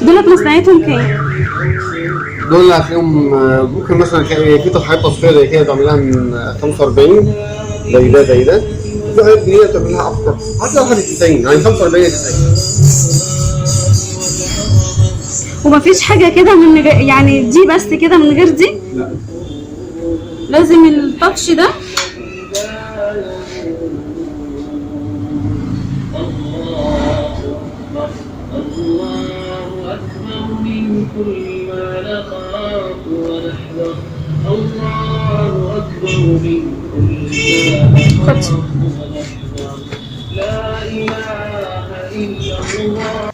دولت مصنعيتهم كام؟ دول هتلاقيهم ممكن مثلا في حاجات تصفية زي كده تعملها من 45 زي ده زي ده، وفي حاجات جديدة تعملها اكتر حتى لحد 90، يعني 45 ل 90. ومفيش حاجة كده من غير، يعني دي بس كده من غير دي؟ لا، لازم التاتش ده. الله أكبر من كل ما نخاف ونحذر، الله أكبر من كل ما نخاف ونحذر، لا إله إلا الله.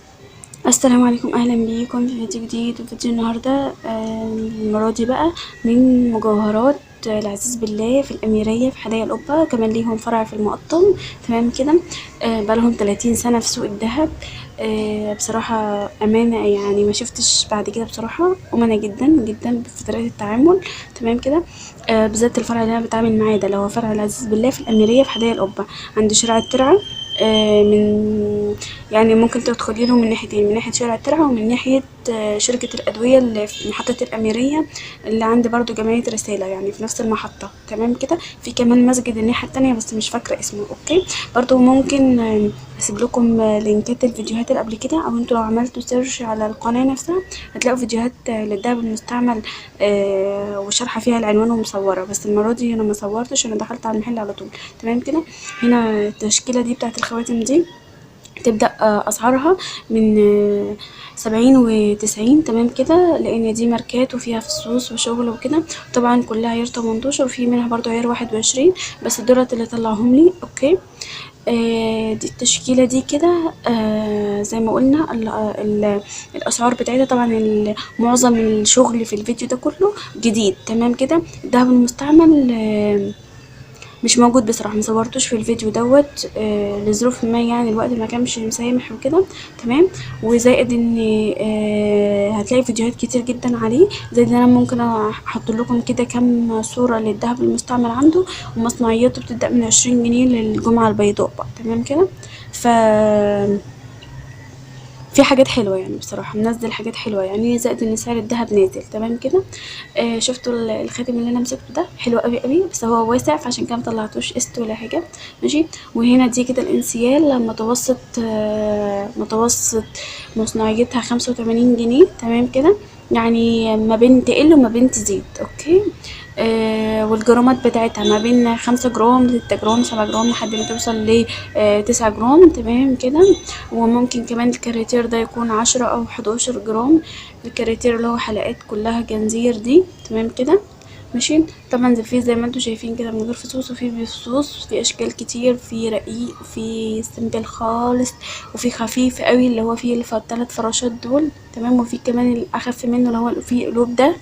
السلام عليكم، اهلا بيكم في فيديو جديد. وفيديو النهارده المرة دي بقى من مجوهرات العزيز بالله في الاميريه في حدائق القبة، كمان ليهم فرع في المقطم. تمام كده. بقالهم 30 سنة في سوق الذهب. بصراحة امانه يعني ما شفتش بعد كده، بصراحة امانه جدا جدا في طريقه التعامل. تمام كده. بالذات الفرع اللي انا بتعامل معاه ده اللي هو فرع العزيز بالله في الاميريه في حدائق القبة عند شارع الترعه. من يعني ممكن تدخلي له من ناحيتين، من ناحية شارع الترعة ومن ناحية شركة الأدوية اللي في محطة الأميرية اللي عند برضو جمعية رسالة، يعني في نفس المحطة. تمام كده. في كمان مسجد الناحية التانية بس مش فاكرة اسمه. okay، برضو ممكن اسيب لكم لينكات الفيديوهات اللي قبل كده، او انتوا لو عملتوا search على القناة نفسها هتلاقوا فيديوهات للدهب المستعمل، وشارحة فيها العنوان ومصورة، بس المرة دي انا ما صورتش، انا دخلت على المحل على طول. تمام كده. هنا التشكيلة دي بتاعت الخواتم دي تبدأ أسعارها من 70 و90. تمام كده، لأن دي ماركات وفيها فصوص وشغل وكده. طبعا كلها عيار 18 وفي منها برضو عيار 21، بس دولت اللي طلعهم لي. okay. دي التشكيلة دي كده، زي ما قلنا الأسعار بتاعتها. طبعا معظم الشغل في الفيديو ده كله جديد. تمام كده. الذهب المستعمل مش موجود بصراحة، مصورتوش في الفيديو دوت، لظروف ما، يعني الوقت ما كانش مسامح وكده. تمام. وزائد ان هتلاقي فيديوهات كتير جدا عليه، زائد ان انا ممكن احط لكم كده كام صورة للذهب المستعمل عنده، ومصنعيته بتبدأ من 20 جنيه للجمعة البيضاء بقى. تمام كده. ف في حاجات حلوة يعني بصراحة، منزل حاجات حلوة يعني، زائد ان سعر الذهب نازل. تمام كده. شفتوا الخاتم اللي انا مسكته ده حلو قوي قوي، بس هو واسع فعشان كده مطلعتوش قسط ولا حاجة. ماشي. وهنا دي كده الانسيال متوسط مصنعيتها 85 جنيه. تمام كده، يعني ما بين تقل وما بين تزيد. okay. والجرامات بتاعتها ما بين 5 جرام، 6 جرام، 7 جرام، لحد ما توصل ل 9 جرام. تمام كده. وممكن كمان الكاريتير ده يكون 10 او 11 جرام، الكاريتير اللي هو حلقات كلها جنزير دي. تمام كده. ماشي. طبعا في زي ما انتم شايفين كده من غير فصوص، وفي بفصوص، في اشكال كتير، في رقيق، في simple خالص، وفي خفيف قوي اللي هو فيه الثلاث فراشات دول. تمام. وفي كمان الاخف منه اللي هو فيه قلوب ده.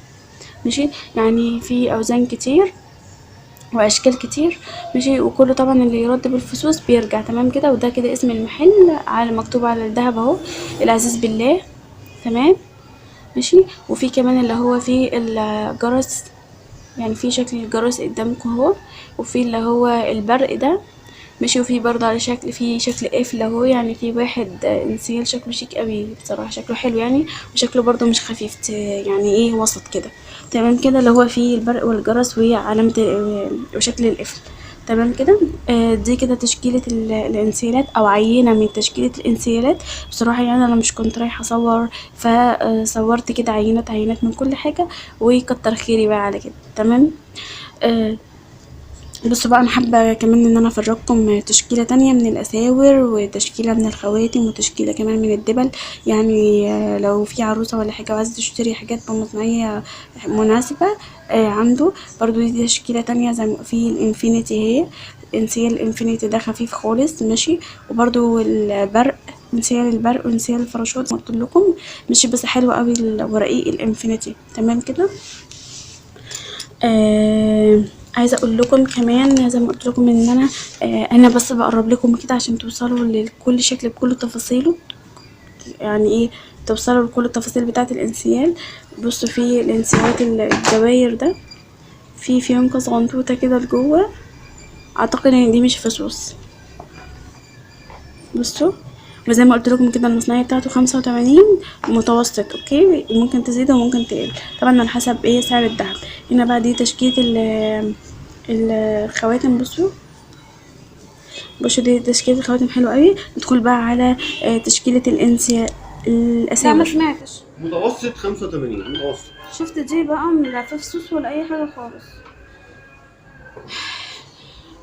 ماشي. يعني في اوزان كتير واشكال كتير. ماشي. وكله طبعا اللي يرد بالفصوص بيرجع. تمام كده. وده كده اسم المحل على مكتوب على الذهب اهو، العزيز بالله. تمام. ماشي. وفي كمان اللي هو فيه الجرس، يعني في شكل الجرس قدامكم اهو، وفي اللي هو البرق ده. ماشي. وفي برضه على شكل، في شكل قفل اهو، يعني في واحد انسيال شكله شيك قوي بصراحة، شكله حلو يعني، وشكله برضه مش خفيف، يعني ايه وسط كده. تمام كده، اللي هو فيه البرق والجرس وعلامة وشكل القفل. تمام كده. دي كده تشكيلة الانسيالات، او عينة من تشكيلة الانسيالات. بصراحة يعني انا مش كنت رايحة اصور، فصورت كده عينات عينات من كل حاجة، وكتر خيري بقى على كده. تمام. بصوا بقى، انا حابة كمان ان انا افرجكم تشكيله تانية من الاساور، وتشكيله من الخواتم، وتشكيله كمان من الدبل. يعني لو في عروسه ولا حاجة وعايزه تشتري حاجات بمصنعيه مناسبة، عنده برضو دي تشكيله تانية زي ما في ال infinity، هي انسيال ال infinity ده خفيف خالص. ماشي. وبرضو البرق، انسيال البرق وانسيال الفراشات زي ما قلت لكم. ماشي. بس حلو قوي ورقيق ال infinity. تمام كده. عايزه اقول لكم كمان زي ما قلت لكم ان انا بس بقرب لكم كده عشان توصلوا لكل شكل بكل تفاصيله، يعني ايه توصلوا لكل التفاصيل بتاعه الانسيال. بصوا في الانسيالات الدواير ده، في فيونكه صغنطوطه كده لجوه، اعتقد ان دي مش فصوص. بصوا. وزي ما قلت لكم كده المصنعيه بتاعته 85 متوسط، okay، ممكن تزيد وممكن تقل طبعا على حسب ايه سعر الذهب. هنا بقى دي تشكيله الخواتم. بصوا دي تشكيله الخواتم حلوة قوي. ندخل بقى على تشكيله الانسيا الاساور. لا ما سمعتش. متوسط 85 متوسط. شفت دي بقى لا في فصوص ولا اي حاجة خالص،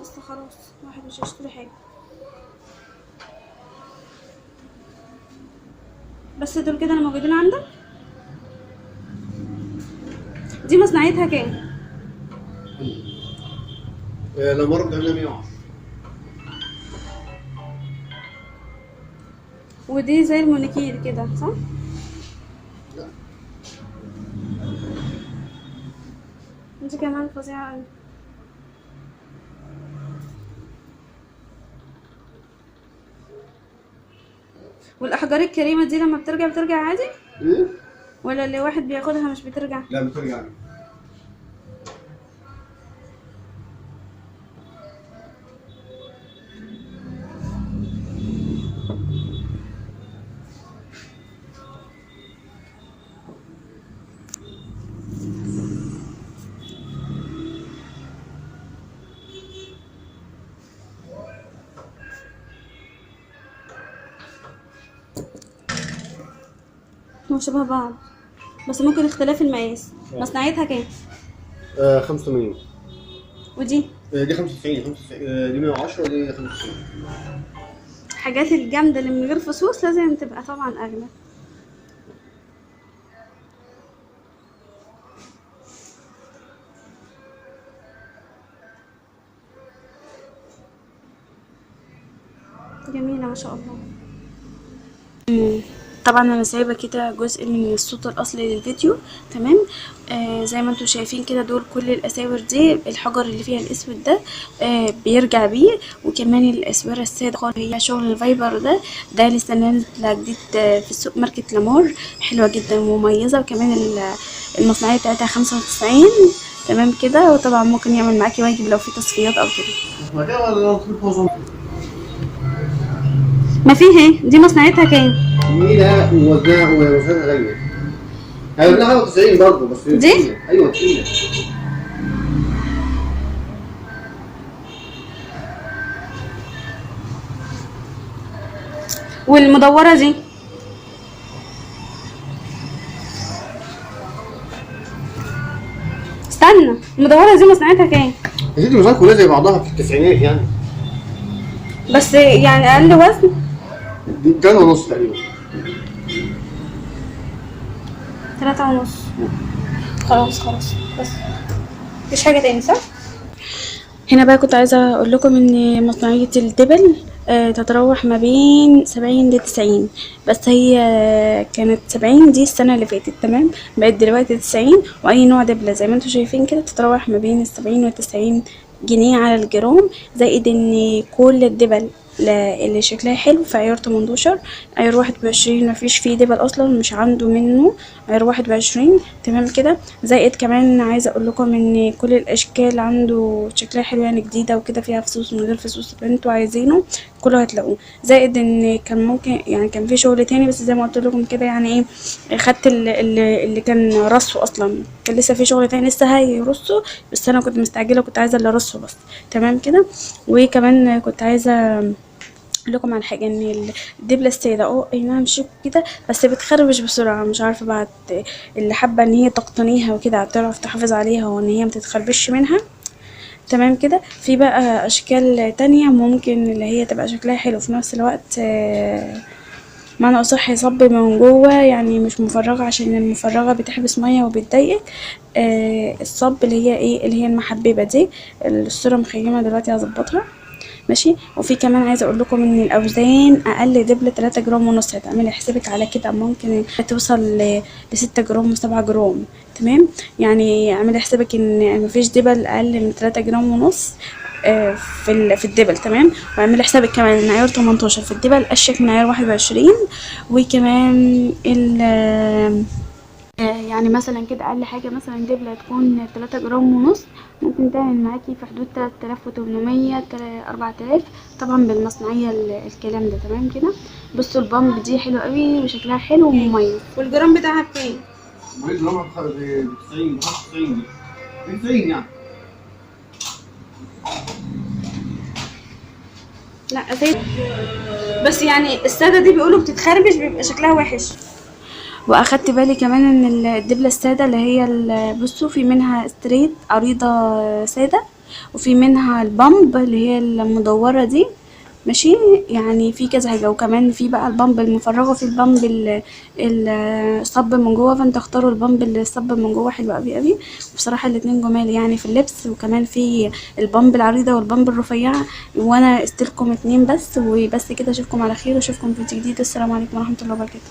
بس خلاص الواحد مش هيشتري حاجة. بس دول كده اللي موجودين عندك. دي مصنعيتها كام؟ لو مرة بتعملها 110. ودي زي المونيكير كده صح؟ لا دي كمان فظيعة أوي. والأحجار الكريمة دي لما بترجع بترجع عادي؟ ايه؟ ولا اللي واحد بياخدها مش بترجع؟ لا بترجع. هو شبه بعض بس ممكن اختلاف المقاس. مصنعيتها كام؟ 85. ودي؟ دي 95. دي 110 ودي 95. الحاجات الجامدة اللي من غير فصوص لازم تبقى طبعا أغلى. جميلة ما شاء الله. طبعا انا سايبه كده جزء من الصوت الاصلي للفيديو، تمام. زي ما انتم شايفين كده دول كل الاساور دي الحجر اللي فيها الاسود ده بيرجع بيه، وكمان الاسوره السادة خالص هي شغل الفايبر ده لسه نازله جديد في السوق، ماركة لامور، حلوة جدا ومميزة. وكمان المصنعيه بتاعتها 95، تمام كده. وطبعا ممكن يعمل معاكي واجب لو في تصفيات او كده. ما فيه ايه؟ دي مصنعيتها كام؟ تقيلة ووزنها غالية. هي وزنها 95 برضه بس دي؟ ايوه تقيلة. والمدورة دي؟ استنى، المدورة دي مصنعيتها كام؟ يا ستي المصانع كلها زي بعضها في التسعينات يعني. بس يعني أقل وزن؟ دي 3.5 تقريبا. 3.5. خلاص بس مفيش حاجة تاني صح؟ هنا بقى كنت عايزة اقول لكم ان مصنعية الدبل تتراوح ما بين 70 ل90، بس هي كانت 70 دي السنة اللي فاتت، تمام، بقت دلوقتي 90. واي نوع دبلة زي ما انتم شايفين كده تتراوح ما بين 70 و90 جنيه على الجرام، زائد ان كل الدبل اللي شكلها حلو في عيار 18، عيار 21 مفيش فيه دبل اصلا، مش عنده منه عيار 21، تمام كده. زائد كمان عايزه اقول لكم ان كل الاشكال عنده شكلها حلو يعني، جديدة وكده، فيها فصوص من غير فصوص اللي انتوا عايزينه كله هتلاقوه. زائد ان كان ممكن يعني كان في شغل تاني، بس زي ما قلت لكم كده يعني ايه، خدت اللي كان رصه اصلا، كان لسه في شغل تاني لسه هيرصه، بس انا كنت مستعجلة كنت عايزه اللي رصه بس، تمام كده. وكمان كنت عايزه لكم على حاجة، ان الدبله السادة اي نعم شيك كده، بس بتخربش بسرعة، مش عارفه بعد اللي حابة ان هي تقتنيها وكده تعرف تحافظ عليها وان هي ما تتخربش منها، تمام كده. في بقى اشكال تانية ممكن اللي هي تبقى شكلها حلو في نفس الوقت، معنى اصح يصب من جوه يعني مش مفرغة، عشان المفرغه بتحبس مية وبتضايقك. الصب اللي هي ايه، اللي هي المحببة دي، الصورة مخيمه دلوقتي هظبطها ماشي. وفي كمان عايزه اقول لكم ان الاوزان اقل دبله 3.5 جرام، هتعملي حسابك على كده، ممكن توصل ل 6 جرام و7 جرام، تمام. يعني اعملي حسابك ان مفيش دبل اقل من 3.5 جرام في الدبل، تمام. واعملي حسابك كمان ان عيار 18 في الدبل اشيك من عيار 21. وكمان يعني مثلا كده اقل حاجة مثلا دبله تكون 3 جرام ونص، ممكن تعمل معاكي في حدود 3800 4000، طبعا بالمصنعيه الكلام ده. تمام كده. بصوا ال pump دي حلوة قوي وشكلها حلو ومميز. والجرام بتاعها بكام؟ الجرام ب 90، ب 95، ب 90 يعني. لا زي بس يعني السادة دي بيقولوا بتتخربش، بيبقى شكلها وحش. واخدت بالي كمان ان الدبله السادة اللي هي بصوا في منها straight عريضة ساده، وفي منها ال pump اللي هي المدوره دي، ماشي، يعني في كذا حاجة. وكمان في بقى ال pump المفرغه، وفي ال pump الصب من جوه، فانت اختاروا ال pump اللي الصب من جوه، حلو قوي قوي. وبصراحة الاتنين جمال يعني في اللبس. وكمان في ال pump العريضة وال pump الرفيعة، وانا استلكم اتنين بس وبس كده. اشوفكم على خير واشوفكم في فيديو جديد. السلام عليكم ورحمة الله وبركاته.